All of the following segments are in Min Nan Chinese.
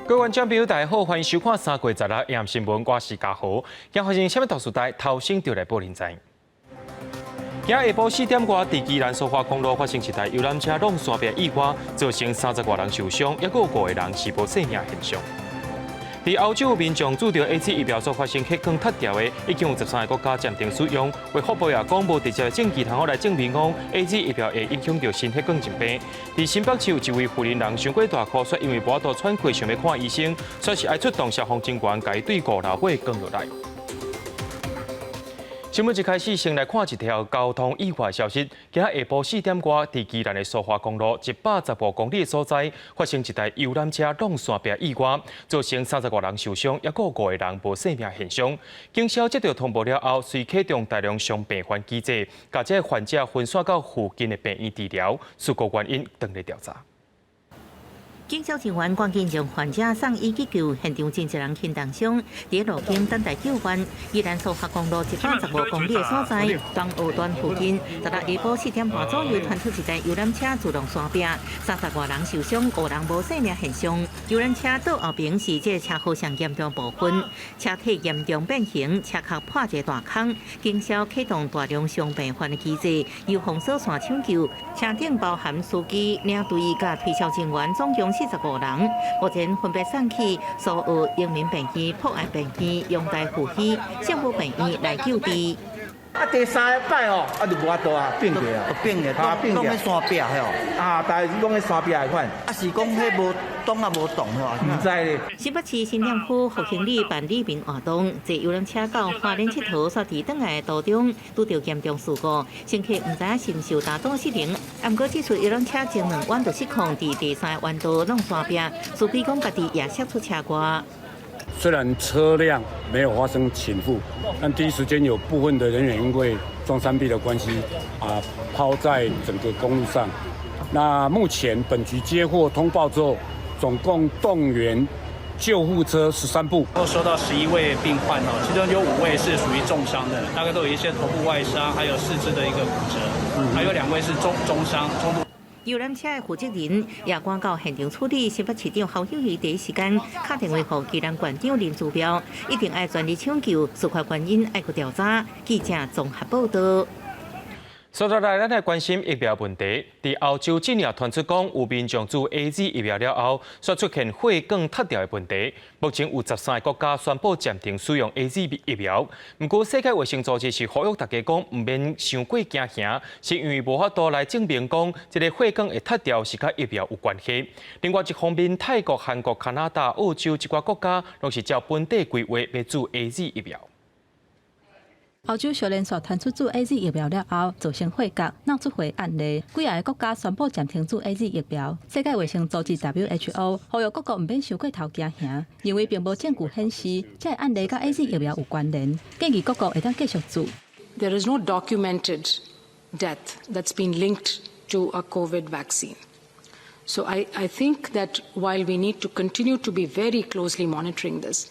各位觀眾朋友，大家好，歡迎收看3月16暗新聞，我是嘉豪。今發生啥物大事代，頭先就來報恁知。今下晡4點外，佇宜蘭蘇花公路發生一台遊覽車挵山壁意外，造成30外人受傷，抑閣有五個人是無性命現象。佇歐洲民眾注著 AZ 疫苗所發生血管脫掉的，已經有13個國家暫停使用。衛福部也講無直接的證據通好來證明講 AZ 疫苗會影響著心血管疾病。佇新北市有一位婦人人傷過大箍，卻因為無法度喘氣，想欲看醫生，煞是愛出動消防人員，共伊對五樓尾降落來。新聞一開始，先來看一條交通意外消息。今仔下晡4點外，佇宜蘭的蘇花公路115公里的所在，發生一台遊覽車挵山壁意外，造成30外人受傷，抑閣有五個人無性命現象。警消接到通報了後，隨啟動大量傷病患機制，共這个患者分散到附近的病院治療，事故原因正咧調查。警消人員趕緊將患者送醫急救，現場真濟人輕重傷，佇路邊等待救援。宜蘭蘇花公路115公里的所在，東澳段附近，十六下晡4點半左右，傳出一台遊覽車自撞山壁，30外人受傷，五人無性命現象。遊覽車倒後邊是這個車禍上嚴重部分，車體嚴重變形，車殼破一個大空。警消啟動大量傷病患的機制，由封鎖線搶救，車頂包含司機、領隊佮推銷人員，總共45人，目前分別送去蘇澳榮民病院、博愛病院、陽大附醫、聖母病院來救治。啊，第三擺哦，啊就無法度啊，變過啊，變嘅，啊變攏咧山壁吼，啊，但是攏咧山壁的款，啊是講彼無擋啊無動吼，毋知咧。新北市新店區復興里辦里民活動，坐遊覽車到花蓮𨑨迌，煞佇轉來的途中拄著嚴重事故，乘客毋知影是毋是有踏擋失靈，毋過這次遊覽車前兩彎就失控，佇第三個彎道挵山壁，司機講家己也摔出車外。雖然車輛沒有發生傾覆，但第一時間有部分的人員因為撞山壁的關係，啊，拋在整個公路上。那目前本局接獲通報之後，總共動員救護車13部，收到11位病患哦，其中有五位是屬於重傷的，大概都有一些頭部外傷，還有四肢的一個骨折，還有兩位是中中傷，中度。遊覽車的負責人也趕到現場處理。新北市長侯友宜第一時間敲電話予宜蘭縣長林姿妙，一定愛全力搶救，事發原因愛閣調查。記者綜合報道。接落來，咱來關心疫苗問題。佇歐洲這領傳出講，有民眾注 AZ 疫苗了後，煞出現血管脫掉的問題。目前有13個國家宣布暫停使用 AZ 疫苗。毋過，世界衛生組織是呼籲大家講，毋免傷過驚嚇，是因為無法度來證明講這个血管會脫掉是佮疫苗有關係。另外一方面，泰國、韓國、加拿大、澳洲這寡國家，攏是照本地規劃欲注 AZ 疫苗。歐洲小連續傳出注 AZ 疫苗了後造成血壓腦出血案例，幾仔個國家宣布暫停注 AZ 疫苗。世界衛生組織 WHO 呼籲各國毋免傷過頭驚嚇，認為並無證據顯示這个案例佮 AZ 疫苗有關聯，建議各國會當繼續注。 There is no documented death that's been linked to a COVID vaccine. So I think that while we need to continue to be very closely monitoring this,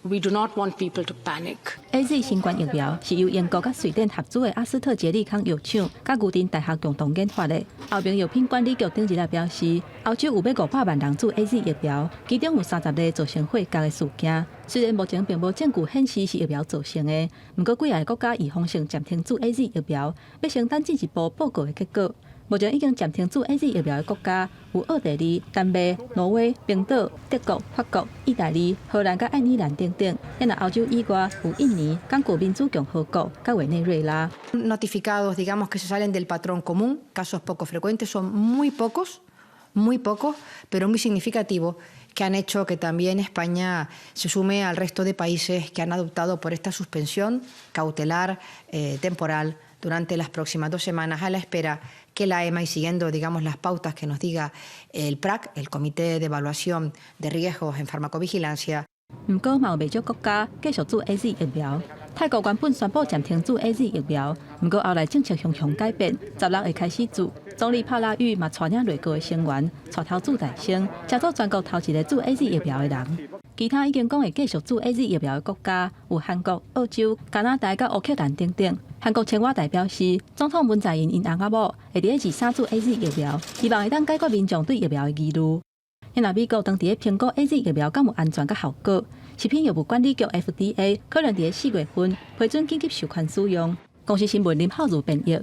we do not want people to panic. AZ 新冠疫苗是由英國佮瑞典合資的阿斯特捷利康藥廠佮牛津大學共同研發的。歐盟藥品管理局頂日仔表示，歐洲有欲500萬人注 AZ 疫苗，其中有30例造成血壓的事件。雖然目前並無證據顯示是疫苗造成的，毋過幾仔個國家預防性暫停注 AZ 疫苗，欲先等進一步報告的結果。目前已經暫停注 AZ 疫苗的國家有奧地利、丹麥、挪威、冰島、德國、法國、意大利、荷蘭佮愛爾蘭等等。若歐洲以外有印尼、剛果民主共和國佮委內瑞拉。 Notificados, digamos que se salen del patrón común, casos poco frecuentes, son muy pocos, pero muy significativos, que han hecho que también España se sume al resto de países que han adoptado por esta suspensión cautelar temporal durante las próximas 2 semanas a la espera que la EMA y siguiendo, digamos, las pautas que nos diga el PRAC, el Comité de Evaluación de Riesgos en Farmacovigilancia. 毋過，嘛有袂少國家繼續注 AZ 疫苗。泰國原本宣布暫停注 AZ 疫苗，毋過後來政策雄雄改變，16會開始注。總理帕拉育嘛帶領內閣的成員，帶頭注代先，成做全國頭一个注 AZ 疫苗的人。其他已經講會繼續注 AZ 疫苗的國家有韓國、澳洲、加拿大佮烏克蘭等等。韓國青瓦台表示，總統文在寅𪜶翁仔某會佇咧23注 AZ 疫苗，希望會當解決民眾對疫苗的疑慮。若美國當地評估 AZ 疫苗敢有安全佮效果，食品藥物管理局 FDA 可能佇4月份批准緊急授權使用。公視新聞林浩如編譯。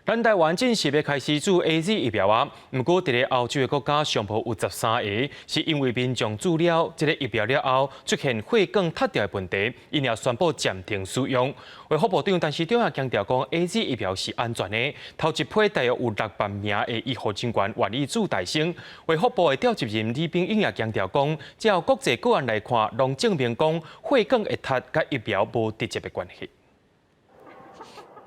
咱台灣正式欲開始注 AZ 疫苗啊，毋過佇咧歐洲的國家上無有13個，是因為民眾注了這个疫苗了後出現血管塌掉的問題，因而宣布暫停使用。衛福部長陳時中也強調講，AZ 疫苗是安全的。頭一批大約有6萬名的醫護人員願意注代先。衛福部的召集人李炳英也強調講，照國際個案來看，攏證明講血管會塌佮疫苗無直接的關係。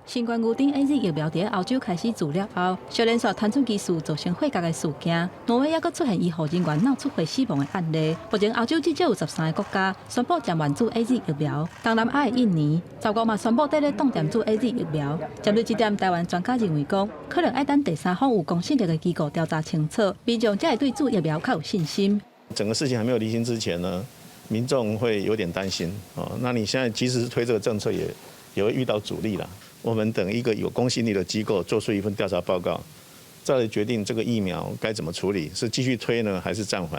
新冠牛津 AZ 疫苗佇歐洲開始注了後，小連續傳出疑似造成血壓的事件，挪威猶閣出現醫護人員腦出血死亡的案例。目前歐洲至少有13個國家宣布暫緩注 AZ 疫苗，東南亞的印尼、十國嘛宣布佇咧凍點注 AZ 疫苗。針對這點，台灣專家認為講，可能愛等第三方有公信力的機構調查清楚，民眾才會對注疫苗較有信心。整個事情還沒有釐清之前呢，民眾會有點擔心哦。那你現在即使是推這個政策也會遇到阻力啦。我們等一個有公信力的機構做出一份調查報告，再來決定這個疫苗該怎麼處理，是繼續推呢，還是暫緩？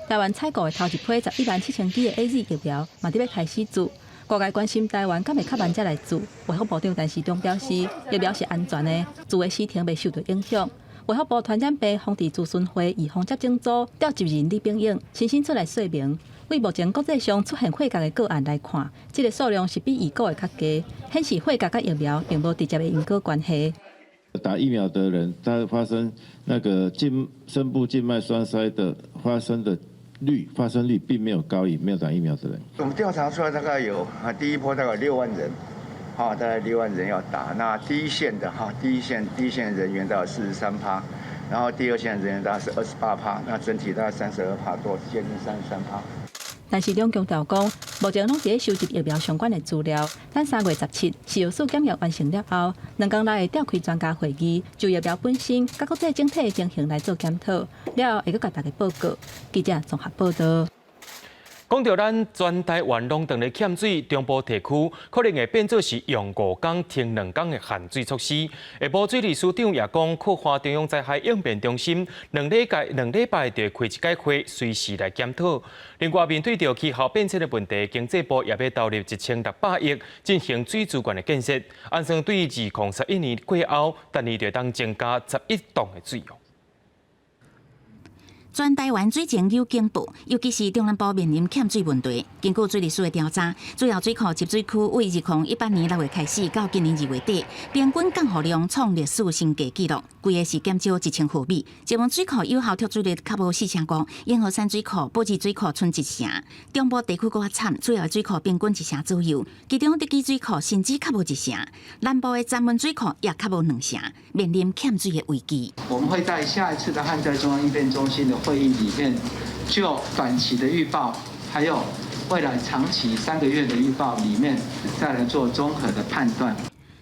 台灣採購的頭一批117,000劑的 AZ 疫苗，嘛佇欲開始注。外界關心台灣敢會較慢才來注，衛福部長陳時中表示，疫苗是安全的，注的時程袂受到影響。衛福部傳染病防治諮詢會預防接種組召集人李炳英親身出來說明。對目前國際上出現血壓的個案來看，這个數量是比預估的較低，顯示血壓佮疫苗並無直接的因果關係。打疫苗的人，他發生那個深部靜脈栓塞的發生的率，發生率並沒有高於沒有打疫苗的人。我們調查出來大概有啊，第一波大概6萬人，哈，大概六萬人要打。那第一線的哈，第一線人員大概43%，然後第二線人員大概是28%，那整體大概32%多，接近33%。陳時中強調講，目前攏佇咧收集疫苗相關的資料，等3月17食藥署檢驗完成了後，2工內會召開專家會議，就疫苗本身佮國際整體的情形來做檢討，了後會閣共大家報告。記者綜合報道。講著咱全台灣攏當咧欠水，中部地區可能會變做是用5工停2工的限水措施。下晡水利署長也講，擴化中央災害應變中心2禮拜就會開一擺會，隨時來檢討。另外，面對著氣候變遷的問題，經濟部也欲投入1600億進行水資源的建設，按算對2011年過後，逐年就當增加11噸的水量。全台灣水情有警報，尤其是中南部面臨欠水問題。根據水利署的調查，主要水庫集水區為2018年6月開始到今年2月底，平均降雨量創歷史新低紀錄，規个是減少1000毫米。石門水庫有效蓄水率較無4成5，莺和山水庫、寶二水庫賰1成，中部地區閣較慘，主要水庫平均1成左右，其中竹基水庫甚至較無1成，南部的三門水庫也較無2成，面臨欠水的危機。我們會在下一次的旱災中央應變中心的會議裡面，就短期的預報，還有未來長期3個月的預報裡面，再來做綜合的判斷。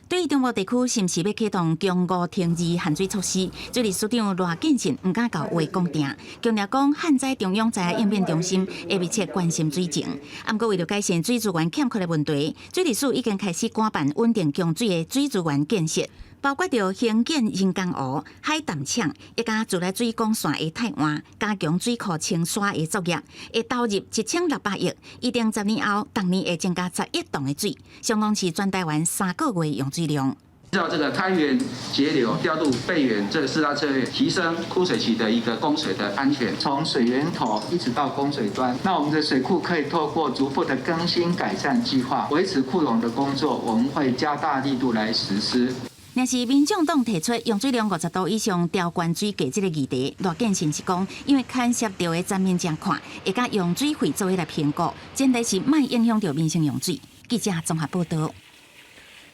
對於中部地區是毋是欲啟動供五停二限水措施，水利署長賴建信毋敢共話講定，強調講旱災中央災害應變中心會密切關心水情。啊，毋過為著改善水資源欠缺的問題，水利署已經開始趕辦穩定供水的水資源建設。包括著興建人工湖、海淡廠，以及自來水管線的替換，加強水庫清沙的作業，會投入1600億，預定10年後，逐年會增加11噸的水，相當是全台灣3個月用水量。依照這個開源節流、調度備源這四大策略，提升枯水期的一個供水的安全，從水源頭一直到供水端。那我們的水庫可以透過逐步的更新改善計劃，維持庫容的工作，我們會加大力度來實施。若是民眾黨提出用水量50度以上調懸水價這个議題，賴建信是講，因為牽涉著的層面真寬，會共用水費做伙來評估，前提是莫影響著民生用水。記者綜合報道。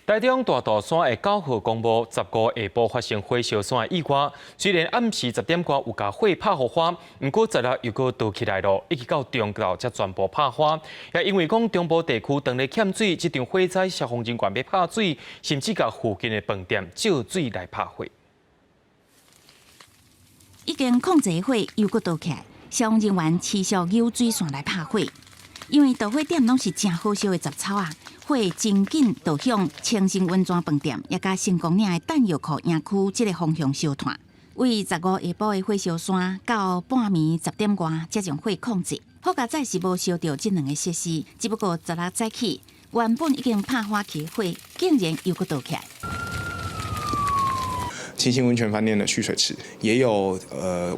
台中大肚山的9號公墓15下晡發生火燒山的意外，雖然暗時10點外有共火拍予花，毋過16又閣著起來囉，一直到中晝才全部拍花。也因為講中部地區當咧欠水，這場火災消防人員欲拍水，甚至共附近的飯店借水來拍火。已經控制火又閣著起來，消防人員持續扭水線來拍火，因為著火點攏是誠好燒的雜草啊。火真緊就向清新溫泉飯店，也佮成功嶺的彈藥庫營區這个方向燒竄。為15下晡的火燒山到半暝10點外才將火控制。好佳哉是無燒著這兩个設施，只不過十六早起，原本已經拍火起的火，竟然又閣著起來。清新溫泉飯店的蓄水池也有，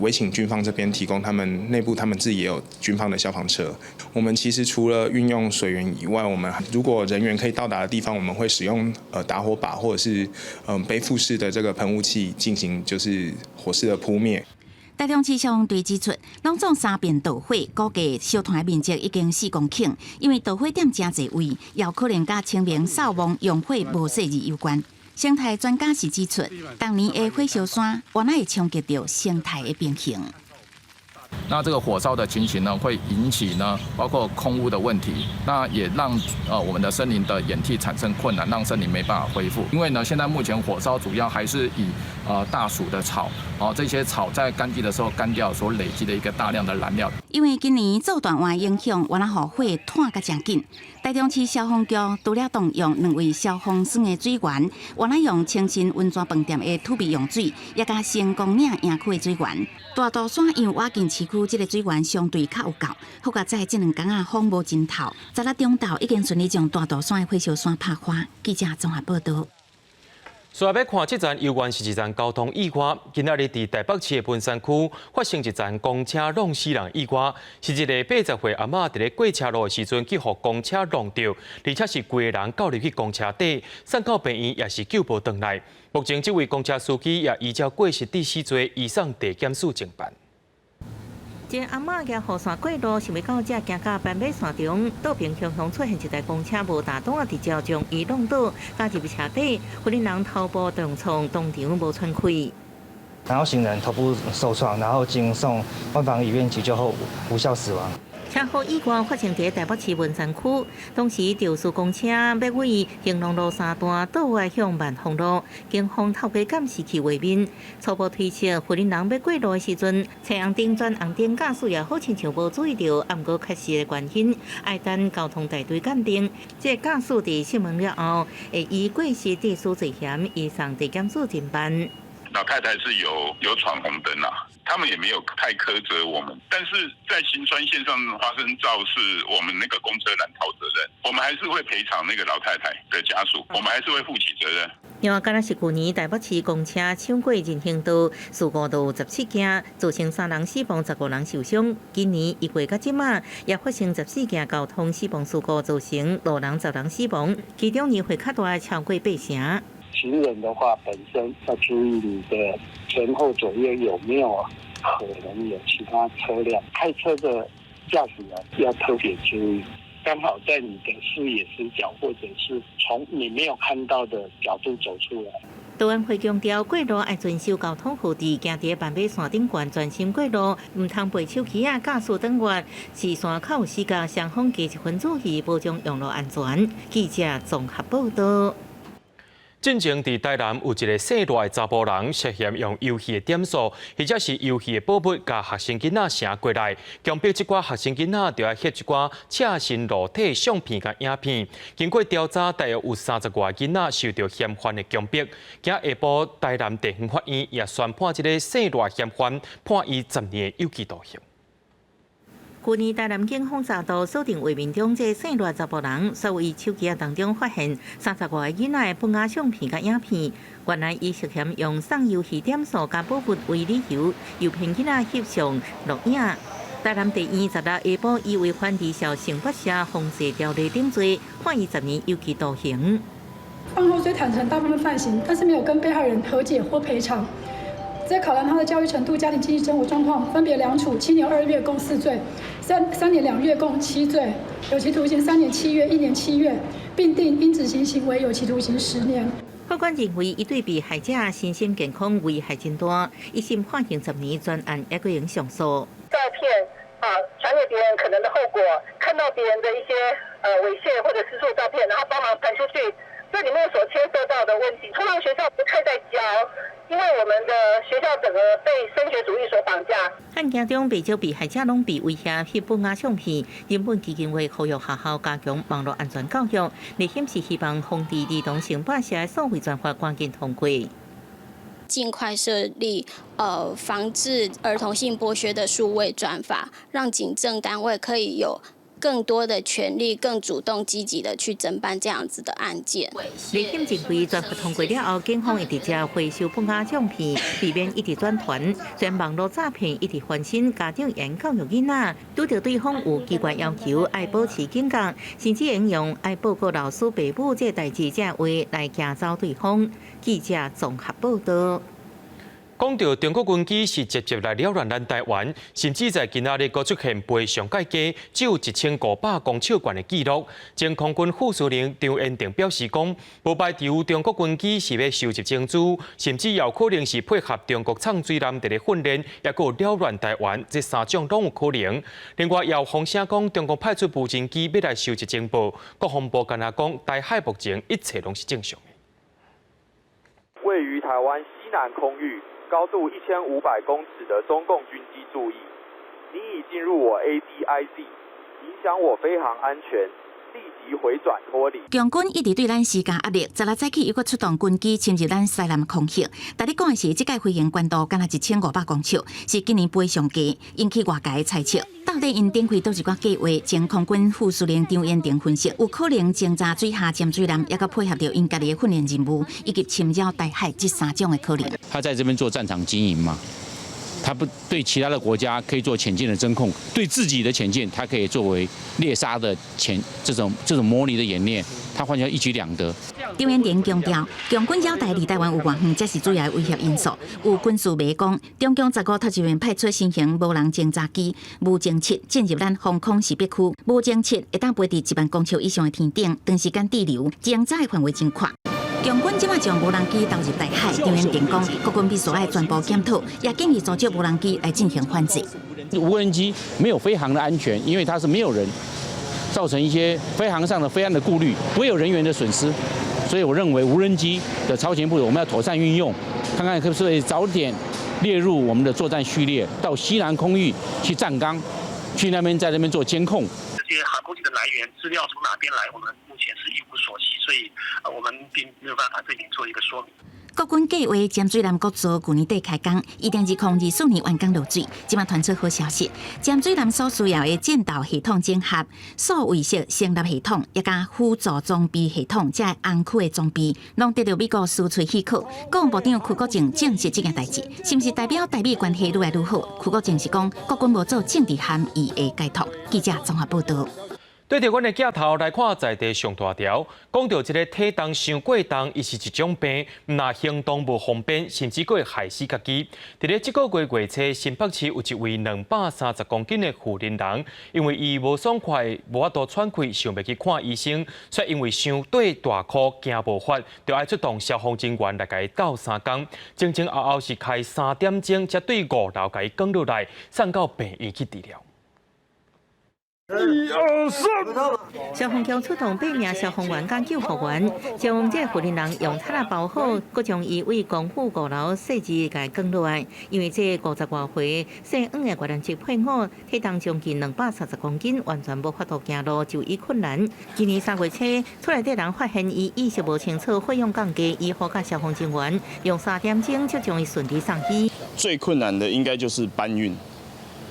委請軍方這邊提供他們內部，他們自己也有軍方的消防車。我們其實除了運用水源以外，我們如果人員可以到達的地方，我們會使用打火把或者是背負式的這個噴霧器進行就是火勢的撲滅。台中市消防隊指出，攏總三遍導火，估計燒炭的面積已經4公頃，因為導火點誠濟位，有可能佮清明掃墓用火無細膩有關。生態專家是指出，當年的火燒山，原來會衝擊著生態的平衡。那這個火燒的情形呢，會引起呢，包括空污的問題，那也讓我們的森林的演替產生困難，讓森林沒辦法恢復。因為呢，現在目前火燒主要還是以大樹的草，哦這些草在乾季的時候乾掉所累積的一個大量的燃料。因為今年做大旱影響，原來予火湠甲誠緊。台中市消防局除了動用兩位消防栓的水源，原來用清新溫泉飯店的土備用水，也佮成功嶺營區的水源。大肚山因為倚近市區，這个水源相對較有夠。好佳哉這兩工仔風無真透，十六中晝已經順利將大肚山的火燒山拍花。記者綜合報導。所以欲看這層猶原是一層交通意外。今仔日佇台北市的文山區發生一層公車挵死人意外，是一个80歲阿嬤佇咧過車路的時陣去予公車挵著，而且是規个人轎入去公車底，送到病院也是救無轉來。目前這位公車司機也依照過失致死罪移送地檢署偵辦。一个阿嬤舉雨傘過路，想欲到才行到斑馬線中，倒爿雄雄出現一台公車無踏擋直接將伊挵倒，轎入車底，婦人頭部重創，當場無喘氣。然後行人頭部受創，然後經送萬芳醫院急救後無效死亡。車禍意外發生佇台北市文山區，當時肇事公車欲對興隆路三段倒來向萬芳路，警方透過監視器畫面初步推測，婦人欲過路的時陣，青紅燈轉紅燈，駕駛也好親像無注意著，啊毋過確實的原因，愛等交通大隊鑑定。這個駕駛佇訊問了後，會依過失致死罪嫌移送地檢署偵辦。老太太是有闖紅燈啊，他們也沒有太苛責我們，但是在行專線上發生肇事，我們那個公車難逃責任，我們還是會賠償那個老太太的家屬，我們還是會負起責任。另外，敢若是舊年台北市公車搶過人行道事故就有17件，造成三人死亡、15人受傷。今年1月到這馬，也發生14件交通死亡事故，造成路人10人死亡，其中年歲較大的超過八成。行人的話，本身要注意你的前後左右有沒有可能有其他車輛。開車的駕駛人要特別注意，剛好在你的視野死角，或者是從你沒有看到的角度走出來。道安會強調，過路愛遵守交通號誌，行佇斑馬線頂懸專心過路，毋通背手機仔駕駛轉彎，視線較有死角，雙方加一分注意，保障用路安全。記者綜合報導。進前佇台南有一个姓賴的查埔人涉嫌用遊戲的點數，或者是遊戲的寶物，共學生囡仔晟過來，強迫這寡學生囡仔著愛翕一寡赤身露體相片佮影片。經過調查，大約有30外囡仔受著嫌犯的強迫。今下晡台南地方法院也宣判這个姓賴嫌犯判伊10年的有期徒刑。去年台南警方查到鎖定畫面中這姓賴查埔人，所以手機仔當中發現30外个囡仔的本仔相片佮影片。原來伊涉嫌用送遊戲點數佮寶物為理由，誘騙囡仔翕相錄影。台南地院十六下晡以違反兒少性剝削防治條例等罪，判伊10年有期徒刑。案後雖坦承大部分犯行，但是沒有跟被害人和解或賠償。在考量他的教育程度、家庭經濟生活狀況，分別量處7年2月共4罪，3年2月共7罪，有期徒刑3年7月、1年7月，並定應執行刑為有期徒刑10年。法官認為，伊對被害者身心健康危害真大，一審判刑10年，全案猶閣會上訴。詐騙啊，傳給別人可能的後果，看到別人的一些猥褻或者私處照片，然後幫忙傳出去，這裡面所牽涉到的問題，通常學校不太在教。因為我們的學校整個被升學主義所綁架。案件中，不少被害者攏被威脅翕本仔相片。人本基金會呼籲學校加強網路安全教育，內心是希望防治兒童性剝削的數位專法趕緊通過。盡快設立防治兒童性剝削的數位專法，讓警政單位可以有更多的權力，更主動積極的去偵辦這樣子的案件。李金認為專法通過了後，警方會直接回收不雅相片，避免一直轉傳。雖然網路詐騙一直翻新，家長應教育囡仔，拄著對方有奇怪要求，愛保持警覺，甚至應用愛報告老師、爸母這代誌，這話來驚走對方。記者綜合報道。講著中國軍機是直接來擾亂咱台灣，甚至在今仔日閣出現飛上蓋低，只有1500公尺懸的記錄。前空軍副司令張延定表示講，無排除中國軍機是欲收集情資，甚至有可能是配合中國藏水艦佇咧訓練，抑閣擾亂台灣，這三種攏有可能。另外，也有風聲講中國派出無人機欲來收集情報，國防部敢若講，台海目前一切攏是正常的。位於台灣西南空域，高度1500公尺的中共軍機注意，你已進入我 ADIZ，影響我飛航安全，立即回轉脫離。共軍一直對咱施加壓力，昨日早起又閣出動軍機侵入咱西南空域。但你講的是，這架飛行高度敢若1500公尺，是今年飛上低，引起外界的猜測。到底𪜶展開佗一寡計劃？前空軍副司令張延定分析，有可能偵查水下潛水艦，抑閣配合著𪜶家己的訓練任務，以及侵擾台海這三種的可能。他在這邊做戰場經營嘛？他不對其他的國家可以做潛艦的偵控，對自己的潛艦，他可以作為獵殺的潛這種模擬的演練，他換成一舉兩得。張延定強調，共軍繞台離台灣有偌遠，才是主要的威脅因素。有軍事迷講，中共15頭一遍派出新型無人偵察機無偵七進入咱防空識別區，無偵七會當飛佇1萬公尺以上的天頂，長時間滯留，偵察的範圍真闊。共軍這擺將無人機投入台海，張延定講，國軍必須愛全部檢討，也建議組織無人機來進行反制。無人機沒有飛航的安全，因為它是沒有人，造成一些飛航上的飛安的顧慮，不會有人員的損失。所以我認為無人機的超前部署，我們要妥善運用，看看可不可以早點列入我們的作戰序列，到西南空域去站崗，去那邊在那邊做監控。這些航空器的來源資料從哪邊來，我們目前是一無所悉，所以我們並沒有辦法對你做一個說明。國軍計劃潛水艦國造舊年底開工，預定2024年完工落水。這擺傳出好消息，潛水艦所需要的戰鬥系統整合、數位式聲納系統，抑佮輔助裝備系統，這紅區的裝備，攏得著美國輸出許可。國防部長邱國正證實這件代誌，是毋是代表台美關係愈來愈好？邱國正是講，國軍無做政治含義的解讀。記者綜合報道。對著阮的鏡頭來看，在地上大條，講著這个體重傷過重，伊是一種病，毋但行動無方便，甚至閣會害死家己。佇咧這个月月初，新北市有一位230公斤的婦人，因為伊無爽快，無法度喘氣，想欲去看醫生，卻因為傷綴大箍驚無法，就愛出動消防人員來共伊鬥相共。前前後後是開3點鐘，才對5樓共伊扛落來，送到病院去治療。一二三，消防局出動八名消防員佮救護員，將這個婦人用毯仔包好，閣將伊對公寓5樓設置共伊扛落來。因為這50外歲姓黃的越南籍配偶，體重將近230公斤，完全無法度行路，就醫困難。今年3月初，厝內底人發現伊意識無清楚，血氧降低，醫護佮消防人員用3點鐘才將伊順利送醫。最困難的應該就是搬運，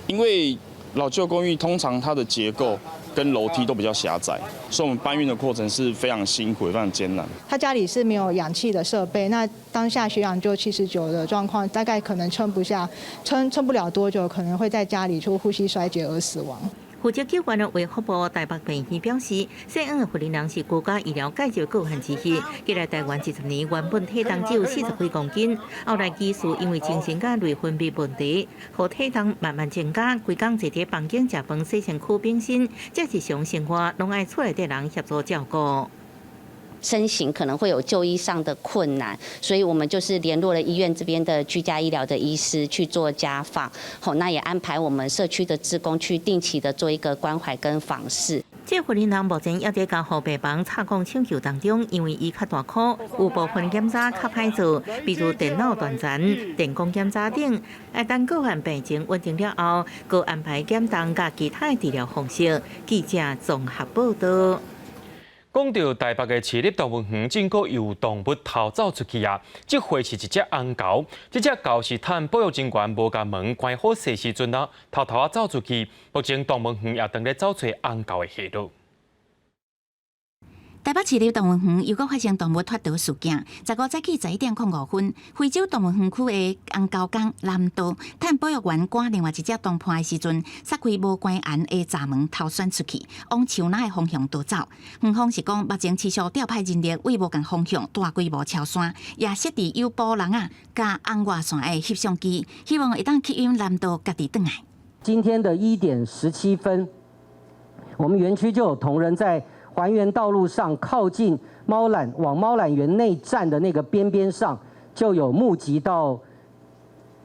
因為老舊公寓通常它的結構跟樓梯都比較狹窄，所以我們搬運的過程是非常辛苦、非常艱難。他家裡是沒有氧氣的設備，那當下血氧就79的狀況，大概可能撐不下，撐不了多久，可能會在家裡就呼吸衰竭而死亡。負責救援的衛福部台北病院表示，姓黃的婦人是居家醫療介入個案之一。過來台灣20年，原本體重只有40幾公斤，後來醫師因為精神佮內分泌問題，予體重慢慢增加。規工坐佇房間食飯、洗身軀、變身，這日常生活攏愛厝內底人協助照顧。身形可能會有就醫上的困難，所以我們就是聯絡了醫院這邊的居家醫療的醫師去做家訪，好，那也安排我們社區的志工去定期的做一個關懷跟訪視。這婦人目前猶佇加護病房插管搶救當中，因為伊較大箍，有部分檢查較歹做，比如電腦斷層、電光檢查等，愛等個案病情穩定了後，閣安排減重佮其他的治療方式。記者綜合報道。講到台北的市立動物園，真閣有動物逃走出去啊！這回是一隻紅猴，這隻猴是趁保育人員無共門關好勢時陣啊，偷偷仔走出去。目前動物園也正咧走揣紅猴的下落。台北市立動物園又閣發生動物脫逃事件。15早起11點05分，非洲動物園區的紅猴公南道，趁保育員趕另外一隻同伴的時陣，撒開無關絚的閘門偷竄出去，往樹林的方向逃走。園方是講，目前持續調派人力對無仝方向大規模搜山，也設置誘捕籠仔佮紅外線的翕相機，希望會當吸引南道家己轉來。今天的1點17分，我們園區就有同仁在環園道路上靠近貓纜往貓纜園內站的那個邊邊上，就有目擊到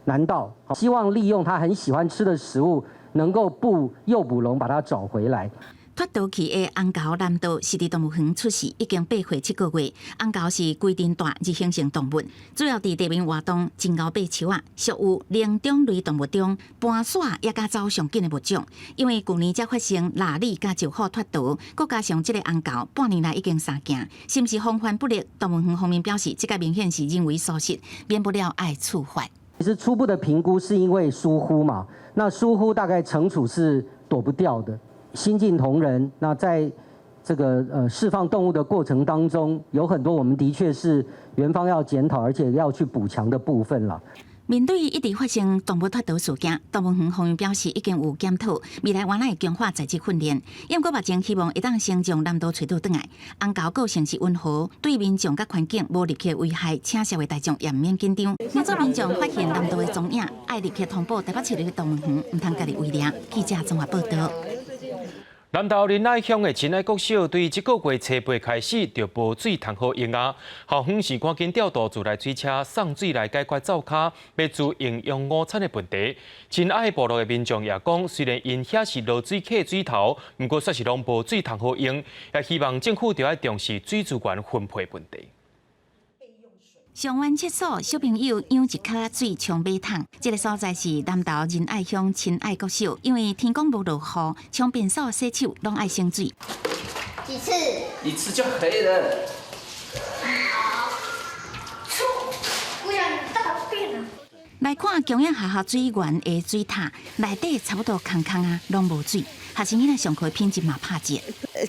南道，希望利用他很喜歡吃的食物，能夠布誘捕籠把它找回來。脫逃去的紅猴南道是佇動物園出世，已經8歲7個月。紅猴是規陣大日行性動物，主要佇地面活動，真𠢕爬樹仔，屬於靈長類動物中搬徙也較走上緊的物種。因為舊年才發生臘鯉佮石虎脫逃，閣加上這个紅猴半年來已經三件，是毋是防範不力？動物園方面表示，這个明顯是人為疏失，免不了愛處罰。其實初步的評估是因為疏忽嘛，那疏忽大概懲處是躲不掉的。新進同仁，那在這個釋放動物的過程當中，有很多我們的確是園方要檢討，而且要去補強的部分啦。面對一直發生動物脫逃事件，動物園方面表示已經有檢討，未來原來會強化在職訓練。不過目前希望會當先將南道揣倒轉來。紅猴個性是溫和，對民眾佮環境無立刻危害，請社會大眾也毋免緊張。若做民眾發現南道的蹤影，愛立刻通報台北市立動物園，毋通家己為掠。記者綜合報道。南投仁愛鄉的親愛國小對這個月初八開始就無水通好用啊！校方是趕緊調度自來水車送水來解決灶跤欲煮營養午餐的問題。親愛部落的民眾也講，雖然𪜶遐是濁水溪水頭，毋過煞是攏無水通好用，也希望政府著愛重視水資源分配問題。上完廁所，小朋友仰一跤水沖馬桶。這个所在是南投仁愛鄉親愛國小，因為天公無落雨，沖便所、洗手攏愛省水。幾次？一次就可以了。好，出，不要大便了。來看供應學校水源的水塔，內底差不多空空啊，攏無水。學生囡仔上課品質嘛拍折。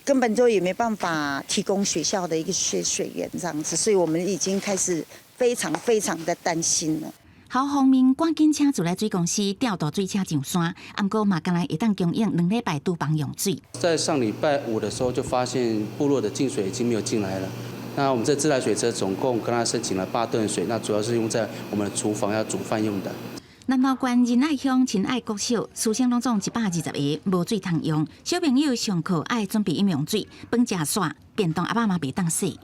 根本就也沒辦法提供學校的一個水源這樣子，所以我們已經開始非常非常的擔心了。校方面趕緊請自來水公司調度水車上山，毋過嘛，干焦會當供應2禮拜廚房用水。在上禮拜五的時候就發現部落的進水已經沒有進來了。那我們這自來水車總共跟他申請了8噸水，那主要是用在我們的廚房要煮飯用的。南投縣仁愛鄉親愛國小師生攏總120個無水通用，小朋友上課愛準備飲用水，飯食煞，便當盒仔嘛袂當洗。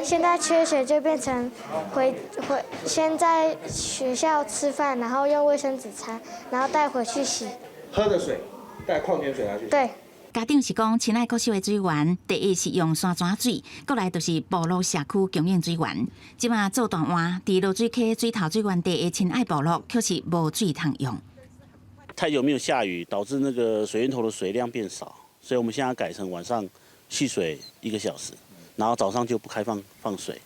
現在缺水就變成回回先在學校吃飯，然後用衛生紙擦，然後帶回去洗。喝的水帶礦泉水來去。對。家長是講，親愛國小的水源，第一是用山泉水，閣來就是部落社區供應水源。這馬做大碗，佇濁水溪水頭水源地的親愛部落，卻是無水通用。太久沒有下雨，導致那個水源頭的水量變少，所以我們現在改成晚上蓄水1個小時，然後早上就不開放放水。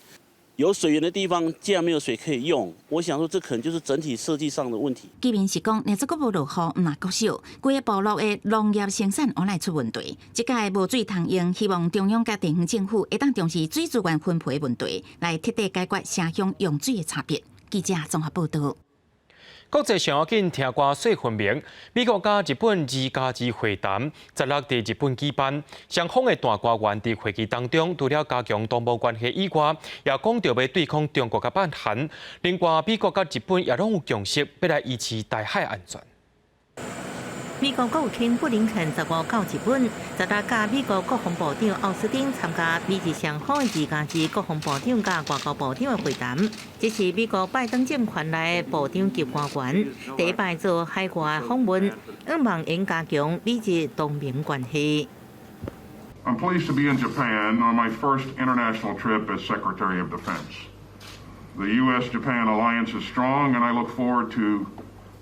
有水源的地方，既然沒有水可以用，我想說這可能就是整體設計上的問題。居民是講，若這閣無落雨，毋但國小，規個部落的農業生產可能出問題。這屆無水通用，希望中央佮地方政府會當重視水資源分配的問題，來徹底解決城鄉用水的差別。記者綜合報道。國際上要緊聽歌說分明，美國佮日本2+2會談，16佇日本舉辦，雙方的大官員佇會議當中，除了加強同盟關係以外，也講著欲對抗中國佮北韓。另外，美國佮日本也攏有共識，欲來維持台海安全。美國國務卿布林肯15到日本，16佮美國國防部長奧斯汀參加美日雙方的2+2國防部長佮外交部長的會談。這是美國拜登政權內部長級官員第一擺做海外訪問，向望會加強美日同盟關係。 I'm pleased to be in Japan on my first international trip as Secretary of Defense. The U.S.-Japan alliance is strong, and I look forward to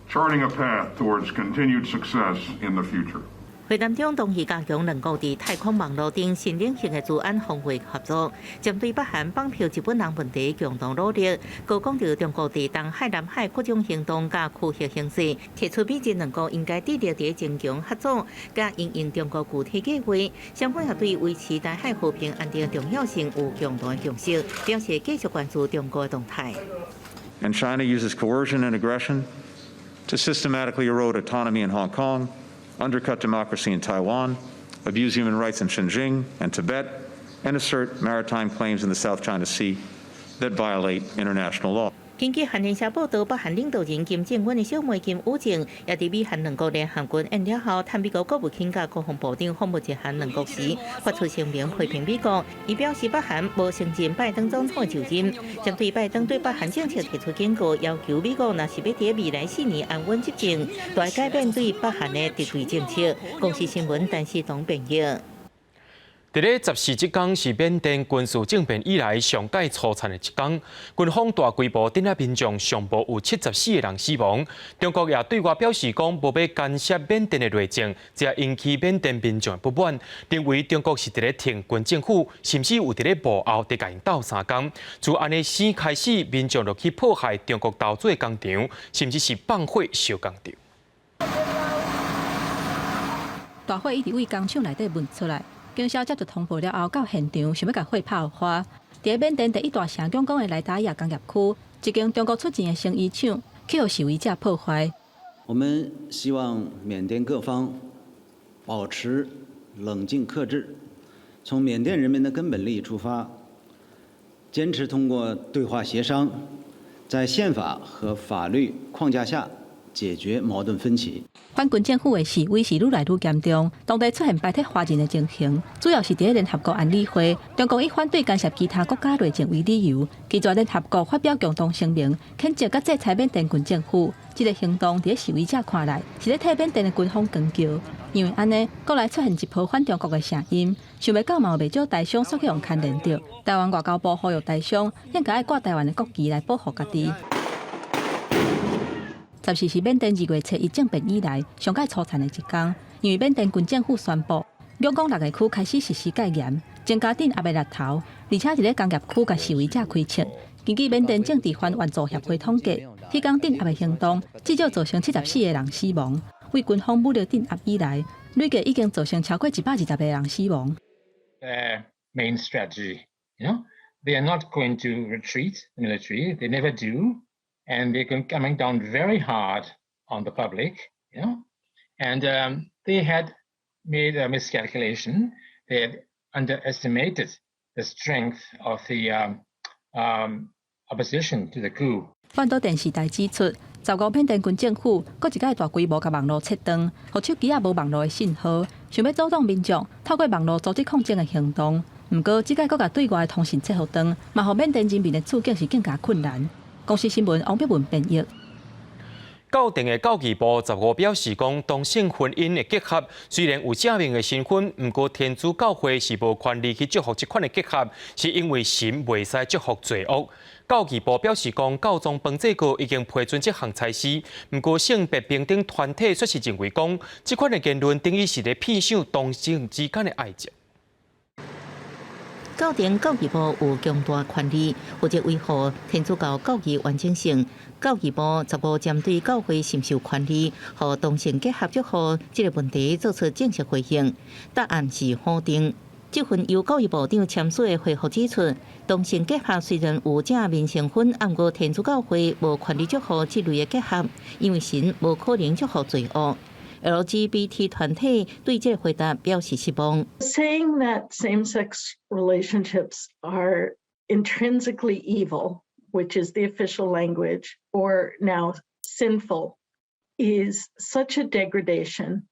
charting a path towards continued success in the future. 會會談中同意加強兩國佇太空網路等新領域的資安防衛合作，針對北韓綁票日本人問題共同努力。閣講著中國佇東海、南海擴張行動佮區域形勢，提出美日兩國應該致力佇增強合作，佮因應中國具體計劃。雙方也對維持台海和平安定的重要性有共同的共識，表示繼續關注中國的動態。 And China uses coercion and aggression to systematically erode autonomy in Hong Kong, undercut democracy in Taiwan, abuse human rights in Xinjiang and Tibet, and assert maritime claims in the South China Sea that violate international law. 根據韓聯社報道，北韓領導人金正恩的小妹金與正，也佇美韓兩國聯合軍演了後，探美國國務卿佮國防部長訪問日韓兩國時，發出聲明批評美國。伊表示北韓無承認拜登總統的就任，針對拜登對北韓政策提出警告，要求美國若是欲佇未來4年安穩執政，就愛改變對北韓的敵對政策。公視新聞陳世東編譯。佇咧14這工是緬甸軍事政變以來上蓋粗殘的一工，軍方大規模鎮壓民眾，上無有74個人死亡。中國也對外表示講，無欲干涉緬甸的內政，這引起緬甸民眾的不滿，認為中國是佇咧挺軍政府，甚至有佇咧幕後佇共𪜶鬥相共。自按呢時開始，民眾就去破壞中國投資的工廠，甚至是放火燒工廠。大火一直對工廠內底冒出來。警消接到通報了後，到現場想欲共火拍花。佇緬甸第一大城仰光的萊達亞工業區，一間中國出錢的成衣廠，去予示威者破壞。我們希望緬甸各方保持冷靜克制，從緬甸人民的根本利益出發，堅持通過對話協商，在憲法和法律框架下解決矛盾分歧。反軍政府的示威是愈來愈嚴重，當地出現排擠華人的情形，主要是佇聯合國安理會，中國以反對干涉其他國家內政為理由，拒絕聯合國發表共同聲明，譴責佮制裁緬甸軍政府。這個行動佇示威者看來，是咧替緬甸的軍方扛轎，因為按呢，國內出現一波反中國的聲音，想袂到嘛有袂少台商煞去予牽連著。台灣外交部呼籲台商應該愛掛台灣的國旗來保護家己。14是緬甸2月7日政變以來上蓋粗殘的一工，因為緬甸軍政府宣布，仰光六个區開始實施戒嚴，增加鎮壓的獵頭，而且佇咧工業區共示威者開槍。根據緬甸政治犯援助協會統計，彼工鎮壓的行動至少造成74個人死亡。對軍方武力鎮壓以來，累計已經造成超過120個人死亡。 Main strategy, they are not going to retreat the military. They never do. And they're coming down very hard on the public. And they had made a miscalculation. They had underestimated the strength of the opposition to the coup. 半島電視台指出，15緬甸軍政府閣一擺大規模共網路切斷，予手機仔無網路的信號，想欲阻擋民眾透過網路組織抗爭的行動。毋過，這擺閣共對外的通訊切予斷，嘛予緬甸人民的處境是更加困難。公視新聞王碧文編譯。教廷的教義部15表示講，同性婚姻的結合雖然有正面的身份，毋過天主教會是無權利去祝福這款的結合，是因為神袂使祝福罪惡。教義部表示講，教宗方濟各已經批准這項差事，毋過性別平等團體卻是認為講，這款的言論等於是咧騙賞同性之間的愛情。教廷教義部有強大權力，負責維護天主教教義完整性。教義部15針對教會是毋是有權利予同性結合祝福這個問題做出正式回應，答案是否定。這份由教義部長簽署的回覆指出，同性結合雖然有正面身份，毋過天主教會無權利祝福這類的結合，因為神無可能祝福罪惡。LGBT 團體對這個回答表示失望。 Saying that same-sex relationships are intrinsically evil, which is the official language, or now sinful, is such a degradation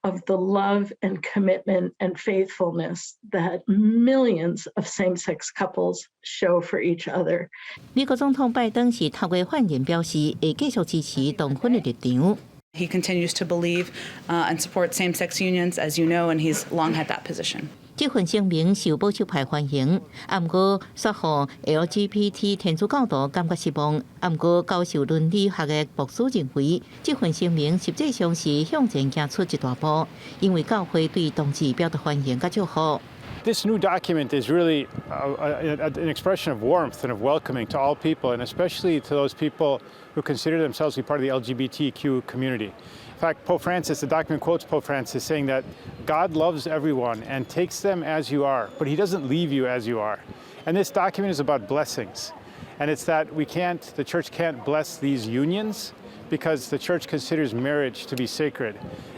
of the love and commitment and faithfulness that millions of same-sex couples show for each other. 美國總統拜登是透過發言表示，會繼續支持同婚的立場。 He continues to believe and support same-sex unions, as you know, and he's long had that position. 這份聲明受保守派歡迎，毋過煞予 LGBT 天主教徒感覺失望。毋過教授倫理學的牧師認為，這份聲明實際上是向前行出一大步，因為教會對同志表達歡迎佮祝福。 This new document is really an expression of warmth and of welcoming to all people, and especially to those people who consider themselves to be part of the LGBTQ community. In fact, Pope Francis, the document quotes Pope Francis saying that God loves everyone and takes them as you are, but he doesn't leave you as you are. And this document is about blessings. And it's that we can't, the church can't bless these unions because the church considers marriage to be sacred,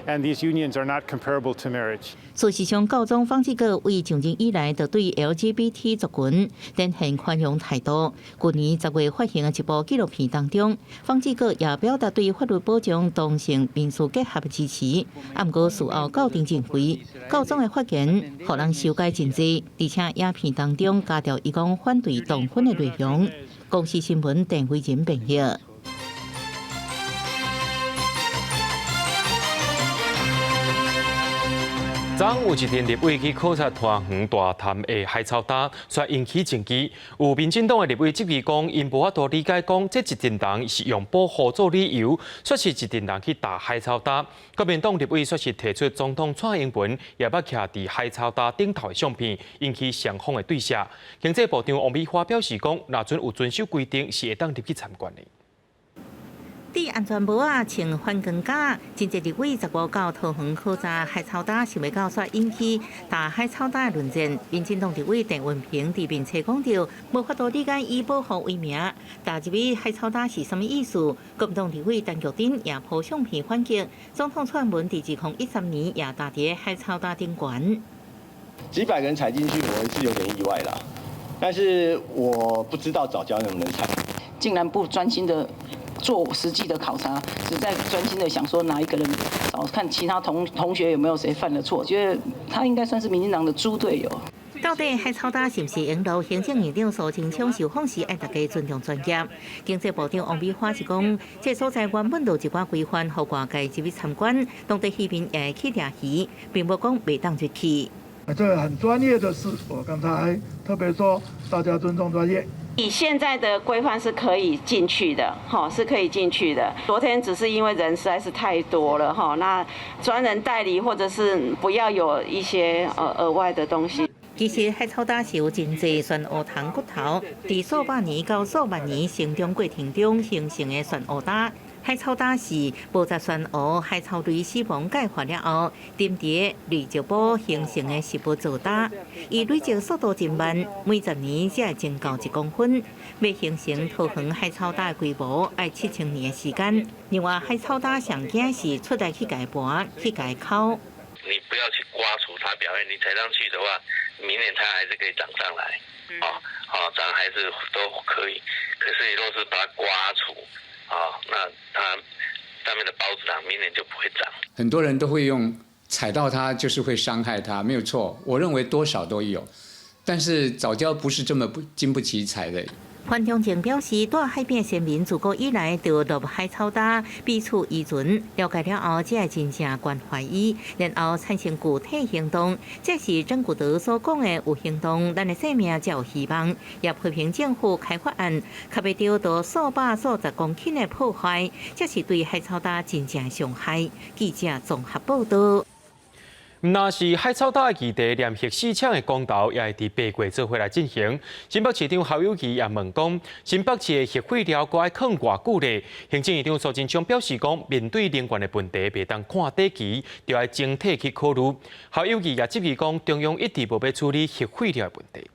and these unions are not comparable to marriage. 事實上，教宗方濟各自上任以來，就對 LGBT 族群展現寬容態度。去年10月發行的一部紀錄片當中，方濟各也表達對法律保障同性民事結合的支持。毋過事後教廷認為，教宗的發言予人修改真濟，而且影片當中加著伊講反對同婚的內容。公視新聞鄧慧仁編譯。昨昏有一陣立委去考察桃園大潭的海草礁，煞引起爭議。有民進黨的立委質疑講，𪜶無法度理解講，這一陣人是用保護做理由，煞是一陣人去踏海草礁。國民黨立委煞是提出總統蔡英文也捌徛佇海草礁頂頭的相片，引起雙方的對峙。經濟部長王美花表示講，若準有遵守規定，是會當入去參觀的。戴安全帽仔，穿反光甲，真濟立委15到桃園考察海草礁，想袂到煞引起踏海草礁的論戰。民進黨立委鄭運鵬佇面冊講著，無法度理解以保護為名，踏入去海草礁是啥物意思？國民黨立委陳菊貞也 po 相片反擊，總統蔡英文佇2013年也踏佇海草礁頂懸。幾百個人踩進去，我是有點意外啦。但是我不知道藻礁能不能踩。竟然不專心的做實際的考察，只在專心的想說哪一個人，找看其他同學有沒有誰犯了錯，覺得他應該算是民進黨的豬隊友。到底海草礁是毋是用路？行政院長蘇貞昌受訪時，愛大家尊重專業。經濟部長王美花是講，這所在原本就有一寡規範，予外界入去參觀，當地漁民也會去掠魚，並無講袂當入去。這個很專業的事，我剛才特別說，大家尊重專業。以現在的規範是可以進去的，哈，是可以進去的。昨天只是因為人實在是太多了，哈，那專人代理或者是不要有一些額外的東西。其實海草礁是有真濟玄烏蟲骨頭，佇數百年到數萬年成長過程中形成的玄烏礁。海草礁是無雜玄烏海草類死亡鈣化了後，沉佇累積簿形成的食物造礁。伊累積速度真慢，每10年才會增高1公分。欲形成桃園海草礁的規模，愛7000年的時間。另外，海草礁上驚是出來去共盤，去共摳。你不要去刮除它表面，你踩上去的話，明年它還是可以長上來，哦，哦，長還是都可以。可是你若是把它刮除，啊，那它上面的孢子囊明年就不會長。很多人都會用踩到它就是會傷害它，沒有錯。我認為多少都有，但是藻礁不是這麼不經不起踩的。潘忠政表示，蹛海邊先民自古以來就落海草礁，彼此依存，了解了後，才會真正關懷伊，然後產生具體行動。這是曾古德所講的有行動，咱的生命才有希望。也批評政府開發案，較欲著到數百數十公頃的破壞，這是對海草礁真正傷害。記者綜合報道。毋但是海草礁的議題，連核四廠的公投也會佇8月做伙來進行。新北市長侯友宜也問講，新北市的核廢料閣愛囥偌久咧？行政院長蘇貞昌表示講，面對能源的問題，袂當看短期，著愛整體去考慮。侯友宜也質疑講，中央一直無欲處理核廢料的問題。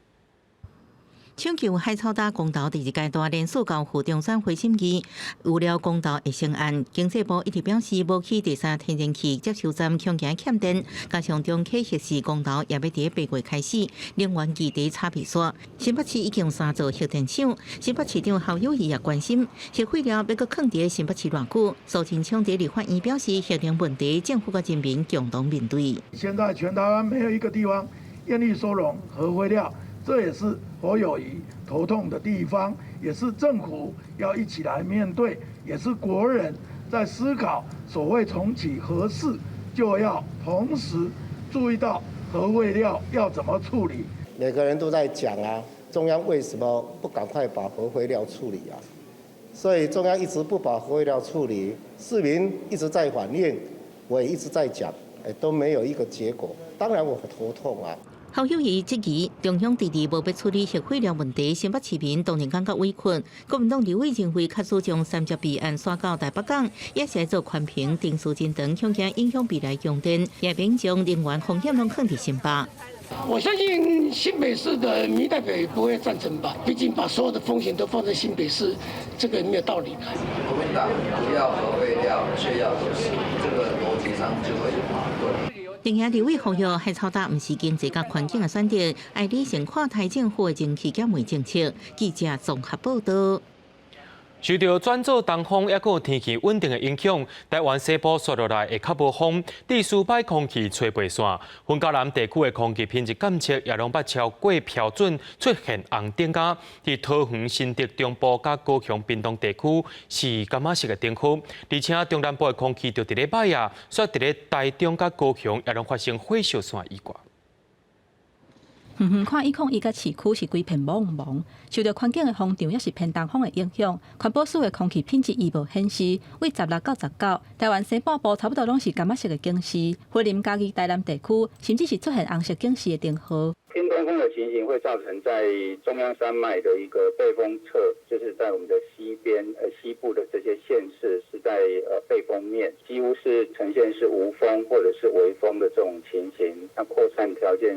搶救海草礁公投第二階段連續交付中選會審議，有了公投的成案，經濟部一直表示無去第三天然氣接收站恐驚欠電，加上中啟核四公投也欲佇8月開始，能源議題吵袂煞。新北市已經有三座核電廠，新北市長侯友宜也關心核廢料欲閣囥佇新北市偌久。蘇貞昌佇立法院表示，核能問題政府佮人民共同面對。現在全台灣沒有一個地方願意收容核廢料。這也是侯友宜頭痛的地方，也是政府要一起來面對，也是國人在思考所謂重啟核四，就要同時注意到核废料要怎麼處理？每個人都在講啊，中央為什麼不趕快把核廢料處理啊？所以中央一直不把核廢料處理，市民一直在反映，我也一直在講，都沒有一個結果。當然我頭痛啊。侯友宜質疑中央遲遲無欲處理核廢料問題，新北市民當然感覺委屈。國民黨立委認為，假使將三接備案徙到台北港，也是來做寬頻、定時真長，恐驚影響未來供電，也免將能源風險攏囥佇新北。我相信新北市的民意代表也不會贊成吧？畢竟把所有的風險都放在新北市，這個沒有道理的。國民黨不要核廢料，卻要核四，這個邏輯上就會有矛盾。另外，立委呼籲海草搭毋是經濟佮環境的選擇，愛理性看台政府的蒸汽減煤政策。記者綜合報道。受著轉做東風，抑閣有天氣穩定的影響，台灣西部紲落來會較無風，致使歹空氣吹袂散。雲嘉南地區的空氣品質監測也攏捌超過標準，出現紅燈加。佇桃園、新竹中部佮高雄屏東地區是柑仔色的燈號，而且中南部的空氣就佇咧歹啊，所以佇咧台中佮高雄也攏發生火燒山意外。遠遠看101佮市區是規片茫茫，受著環境的風場抑是偏東風的影響，環保署的空氣品質預報顯示，為16到19，台灣西半部差不多攏是柑仔色的警示，雲林、嘉義、台南地區甚至是出現紅色警示的燈號。偏東風的情形會造成在中央山脈的一個背風側，就是在我們的西邊西部的這些縣市是在背風面，幾乎是呈現是無風或者是微風的這種情形，那擴散條件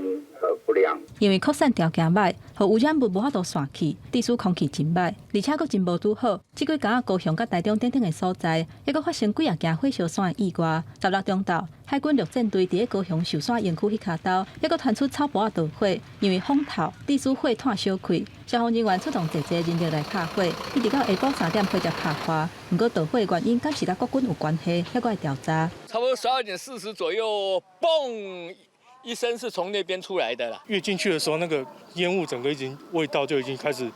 不良。因為擴散條件歹，予污染物無法度散去，致使空氣真歹，而且閣真無拄好。這幾工高雄佮台中等等的所在，抑閣發生幾仔件火燒山的意外。16中晝，海軍陸戰隊佇咧高雄壽山營區彼跤兜，抑閣傳出草埔仔導火，因為風透，致使火炭燒開，消防人員出動濟濟人力來拍火，一直到下晡3點火才拍破。毋過導火的原因敢是佮國軍有關係，猶閣愛調查。差不多12點40左右，嘣一聲是從那邊出來的啦。越進去的時候，那個煙霧整個已經味道就已經開始。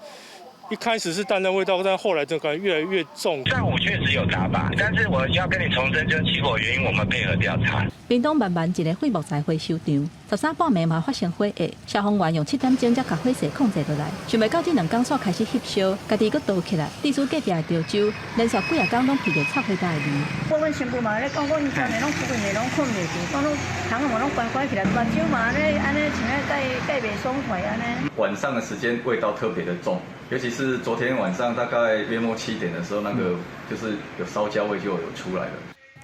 一開始是淡淡味道，但後來就感覺越來越重。上午確實有打靶，但是我要跟你重申，就起火原因，我們配合調查。屏東萬巒一个廢木材回收場，13半暝嘛發生火災，消防員用7點鐘才共火勢控制落來。想袂到這兩工煞開始翕燒，家己閣倒起來，致使隔壁的潮州連續幾仔工攏聞著臭火焦的味。我阮新婦嘛咧講，講𪜶昨暝攏出去，攏睏袂著，講攏窗仔嘛攏關關起來，目睭嘛按呢按呢像咧蓋蓋袂爽快按呢。晚上的時間味道特別的重，尤其是昨天晚上大概約莫7點的時候，那個就是有燒焦味就有出來了。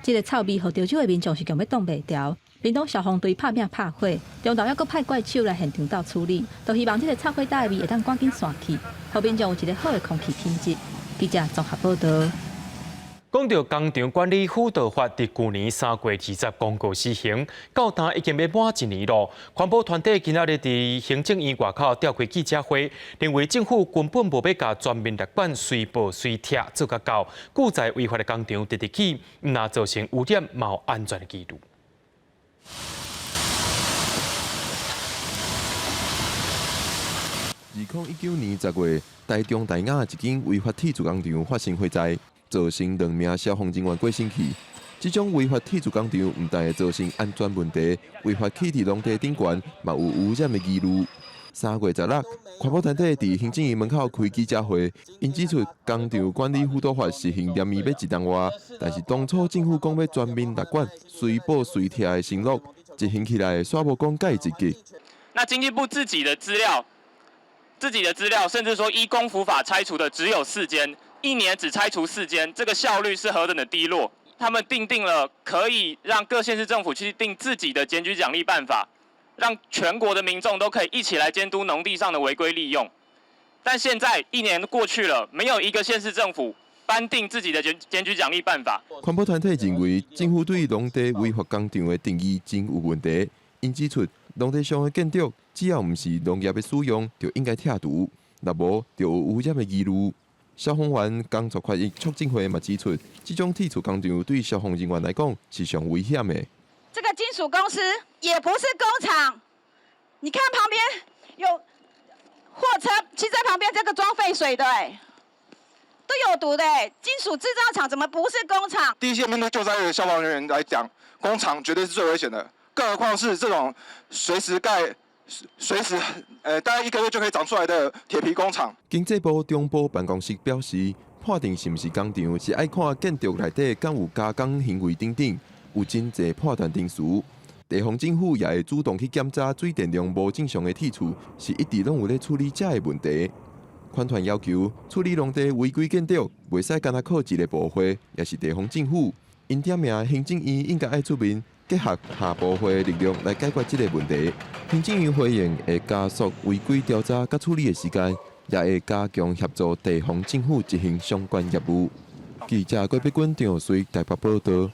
這个臭味，予潮州的民眾是強欲擋袂牢。屏東消防隊拍拚拍火，中晝猶閣派怪手來現場鬥處理，就希望這个臭火焦的味會當趕緊散去，予民眾有一个好的空氣品質。記者綜合報導。講到工廠管理輔導法，佇舊年3月20公告施行，到今已經欲滿一年囉。環保團體今仔日佇行政院外口召開記者會，認為政府根本無欲共全面列管隨報隨拆做甲到，拒載違法的工廠直直起，毋但造成污染，嘛有安全的疑慮。2019年10月，台中大雅一間違法鐵鑄工廠發生火災。造成2名消防人員過身去。這種違法鐵鑄工廠毋但會造成安全問題，違法棄佇農地頂懸，嘛有污染的疑慮。3月16，環保團體佇行政院門口開記者會，𪜶指出工廠管理輔導法實行連綿欲一年外，但是當初政府講欲全面列管、隨報隨拆的承諾，執行起來煞無講蓋積極。那經濟部自己的資料，甚至說依工輔法拆除的只有4間。一年只拆除4間，這個效率是何等的低落。他們訂定了可以讓各縣市政府去定自己的檢舉獎勵辦法，讓全國的民眾都可以一起來監督農地上的違規利用。但現在一年過去了，沒有一個縣市政府頒定自己的檢舉獎勵辦法。環保團體認為，政府對農地違法工廠的定義真有問題。𪜶指出，農地上的建築只要毋是農業的使用，就應該拆除，若無就有污染的疑慮。消防員工作權益促進會嘛指出，這種鐵鑄工廠對消防人員來講是上危險的。這個金屬公司也不是工廠，你看旁邊有貨車，其實在旁邊這個裝廢水的，都有毒的。金屬製造廠怎麼不是工廠？第一線面對救災的消防人員來講，工廠絕對是最危險的。更何況是這種隨時蓋、隨時，大概一個月就可以長出來的鐵皮工廠。經濟部中部辦公室表示，判定是毋是工廠，是愛看建築內底敢有加工行為等等，有真濟判斷因素。地方政府也會主動去檢查水電量無正常的鐵厝，是一直攏有咧處理這个問題。環團要求處理農地違規建築，袂使干焦靠一个部會，抑是地方政府。𪜶點名行政院應該愛出面，結合跨部會的力量來解決這个問題。行政院回應會加速違規調查佮處理的時間，也會加強協助地方政府執行相關業務。記者郭碧君、張瑞台北報道。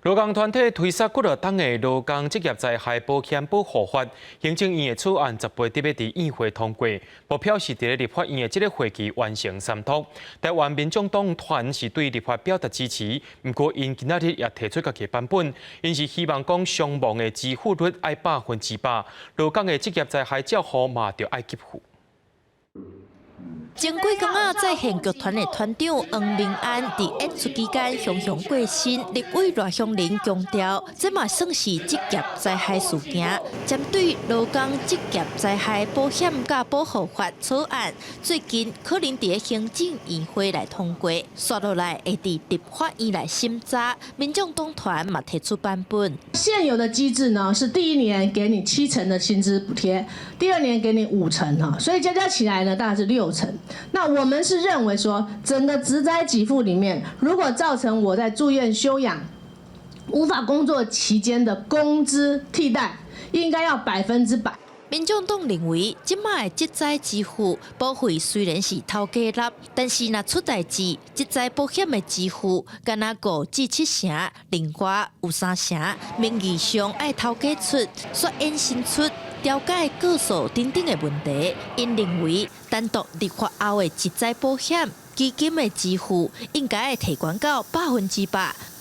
勞工團體推捒幾落冬的勞工職業災害保險保護法，行政院的草案18日欲佇院會通過，目標是佇咧立法院的這个會期完成三讀。台灣民眾黨團是對立法表達支持，毋過𪜶今仔日也提出家己版本，𪜶是希望講傷亡的支付率愛100%，勞工的職業災害照護嘛著愛給付。前幾工仔，在線劇團的團長黃明安佇演出期間雄雄過身，立委賴香伶強調，這嘛算是職業災害事件。針對勞工職業災害保險佮保護法草案，最近可能佇行政院會來通過，紲落來會佇立法院來審查。民眾黨團嘛提出版本。現有的機制呢，是第一年給你7成的薪資補貼，第二年給你5成哈，所以加加起來呢，大概是6成。那我們是認為說，整個職災給付裡面，如果造成我在住院休養、無法工作期間的工資替代，應該要100%。民眾黨認為，這擺的職災支付保費雖然是頭家納，但是若出代誌，職災保險的支付干焦5至7成，另外有3成名義上愛頭家出，煞衍生出調解、告訴等等的問題。𪜶認為，單獨立法後的職災保險基金的支付應該會提懸到100%。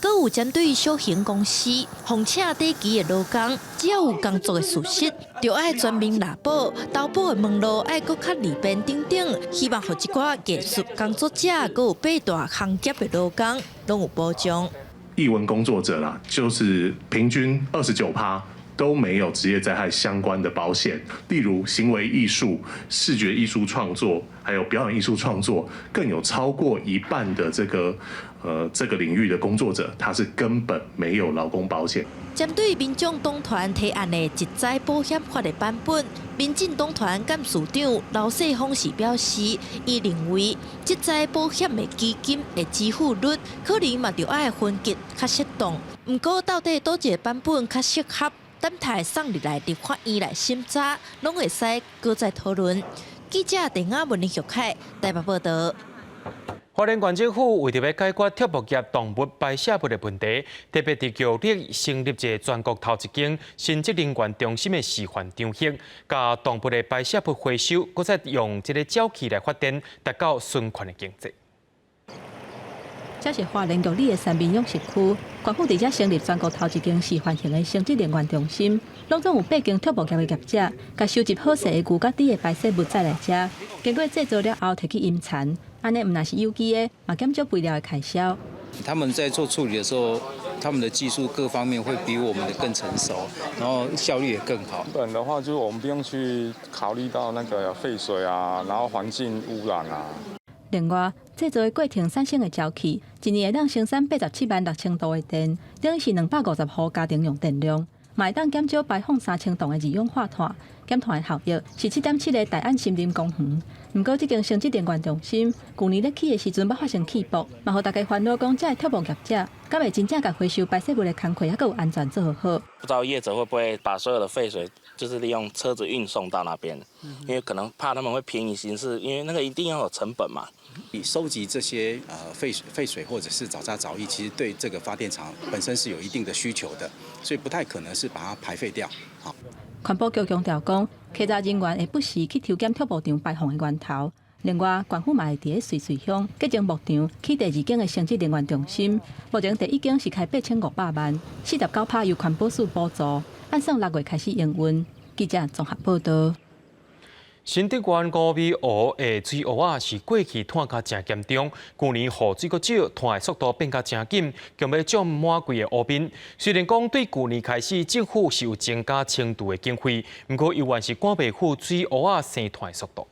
閣有針對小型公司，聘請短期的勞工，只要有工作的事實，就愛全面納保，投保的門路愛閣較利便等等，希望予這寡藝術工作者，閣有八大行業的勞工，攏有保障。藝文工作者啦，就是平均29%都沒有職業災害相關的保險，例如行為藝術、視覺藝術創作，還有表演藝術創作，更有超過一半的這個領域的工作者，他是根本沒有勞工保險。針對民眾黨團提案的職災保險法的版本，民進黨團幹事長劉世鋒是表示，伊認為職災保險的基金的支付率可能嘛著愛分級較適當，毋過到底佗一个版本較適合，等待送入來立法院來審查，攏會使閣再討論。記者鄧亞文、林玉凱台北報道。花蓮縣政府為著欲解決畜牧業動物排泄物的問題，特別佇玉里成立一个全國頭一間生質能源中心的示範場域，共動物的排泄物回收，閣再用這个沼氣來發電，達到循環的經濟。這是花蓮玉里的山民養殖區，縣府佇遮成立全國頭一間示範型的生質能源中心，攏總有八間畜牧業的業者，共收集好勢的牛佮豬的排泄物載來遮，經過製造了後，提去陰田，按呢毋但是有機的，嘛減少肥料的開銷。他們在做處理的時候，他們的技術各方面會比我們的更成熟，然後效率也更好。本的話，就是我們不用去考慮到那個廢水啊，然後環境污染啊。另外，製造的過程產生的沼氣，一年會當生產87萬6千度的電，等於是250戶家庭用電量，嘛會當減少排放3000噸的二氧化碳，減碳的效益是7.7个大安森林公園。毋過，這間生質能源中心，舊年咧起的時陣捌發生氣爆，嘛予大家煩惱講，這个畜牧業者敢會真正共回收排泄物的工課猶閣有安全做好？不知道業者會不會把所有的廢水，就是利用車子運送到那邊，因為可能怕他們會便宜行事，因為那個一定要有成本嘛。你收集這些廢水或者是沼渣沼液，其實對這個發電廠本身是有一定的需求的，所以不太可能是把它排廢掉。好，環保局強調講，稽查人員會不時去抽檢畜牧場排放的源頭。另外，縣府嘛會佇咧瑞穗鄉潔淨牧場起第二間的生質能源中心，目前第一間是開8500萬，49%由環保署補助，按算6月開始營運。記者綜合報道。新竹縣五味湖的水烏仔是過去旱甲誠嚴重，舊年雨水閣少，旱的速度變甲誠緊，強欲佔滿規个湖面。雖然講對舊年開始政府是有增加清除的經費，毋過猶原是趕袂赴水烏仔生湠的速度。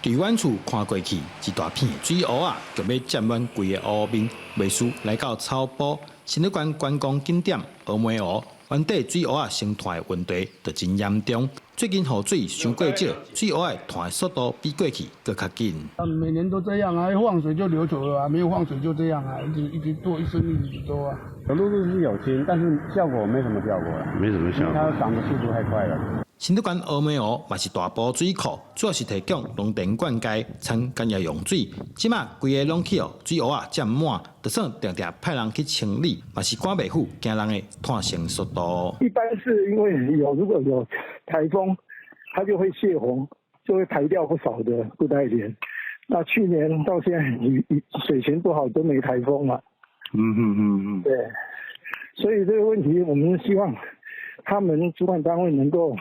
佇遠處看過去，一大片水烏仔，強欲佔滿規个湖面，袂輸來到草埔新竹縣觀光景點峨眉湖，灣底水烏仔生湠的問題就真嚴重。最近雨水傷過少，水烏仔湠的速度比過去閣較緊。每年都這樣啊，一放水就流走了啊，沒有放水就這樣啊，一直一直多，一生一直多啊。陸陸續續有清，但是效果沒什麼效果啦，沒什麼效果，它長的速度太快了。新竹縣峨眉湖嘛是大埔水庫，主要是提供農田灌溉、產工業用水。這馬規个攏去予水烏仔佔滿，就算定定派人去清理，嘛是趕袂赴驚人的湠成速度。一般是因為有如果有颱風，它就會洩洪，就會排掉不少的布袋蓮。那去年到現在雨雨水情不好，都沒颱風嘛。對，所以這個問題，我們希望他們主管單位能夠，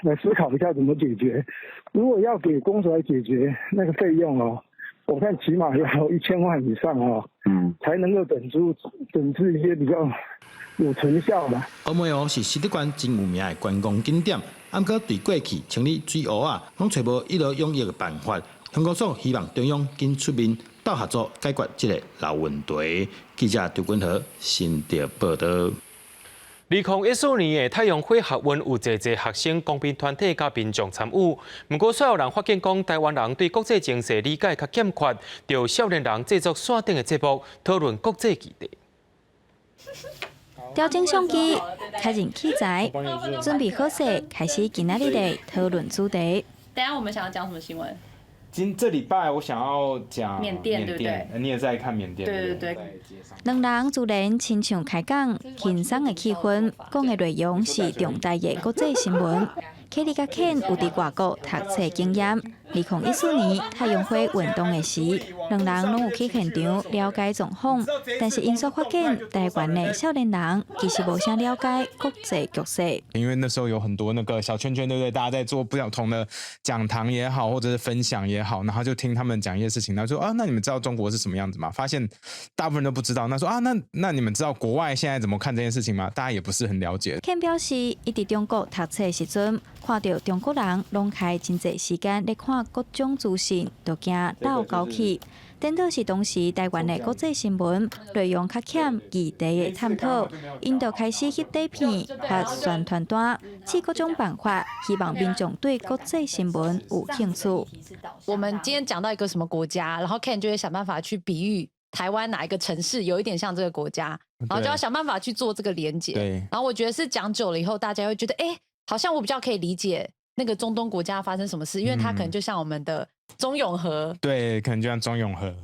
來思考一下怎麼解決。如果要給公所來解決那個費用哦，我看起碼要1000萬以上哦，才能夠整出整治一些比較有成效的。峨眉湖是新竹縣真有名的觀光景點，毋過對過去清理水烏仔，攏揣無一勞永逸的辦法。鄉公所希望中央緊出面鬥合作解決這個老問題。記者張君和新竹報導。2014年的太陽花學運有濟濟學生、公民團體佮民眾參與，毋過煞有人發現講，台灣人對國際情勢理解較欠缺，著少年人製作線頂的節目討論國際議題。調整相機，開進器材，準備好勢，開始今仔日的討論主題。等下我們想要講什麼新聞？今這禮拜我想要講緬甸，對不對？你也在看緬甸，對對對。兩人自然親像開講，輕鬆的氣氛，講的內容是重大的國際新聞。凱莉佮 Ken 有佇外國讀冊經驗。2014年太陽花運動的時，兩人攏有去現場了解狀況。但是𪜶煞發現，台灣的少年人其實無啥了解國際局勢。因為那時候有很多那個小圈圈，對不對？大家在做不同的講堂也好，或者是分享也好，然後就聽他們講一些事情，然後說啊，那你們知道中國是什麼樣子嗎？發現大部分人都不知道。那說啊，那你們知道國外現在怎麼看這件事情嗎？大家也不是很了解。 Ken 表示，伊佇中國讀冊時陣，看著中國人攏開真濟時間咧看各種資訊，就驚落後去。顛倒是當時台灣的國際新聞內容較欠議題的探討，𪜶就開始翕短片、發宣傳單，試各種辦法，希望民眾對國際新聞有興趣。我們今天講到一個什麼國家，然後 Ken 就會想辦法去比喻台灣哪一個城市有一點像這個國家，然後就要想辦法去做這個連結。然後我覺得是講久了以後，大家會覺得，哎，好像我比較可以理解那個中東國家發生什麼事，因為它可能就像我們的中永和。對，可能就像中永和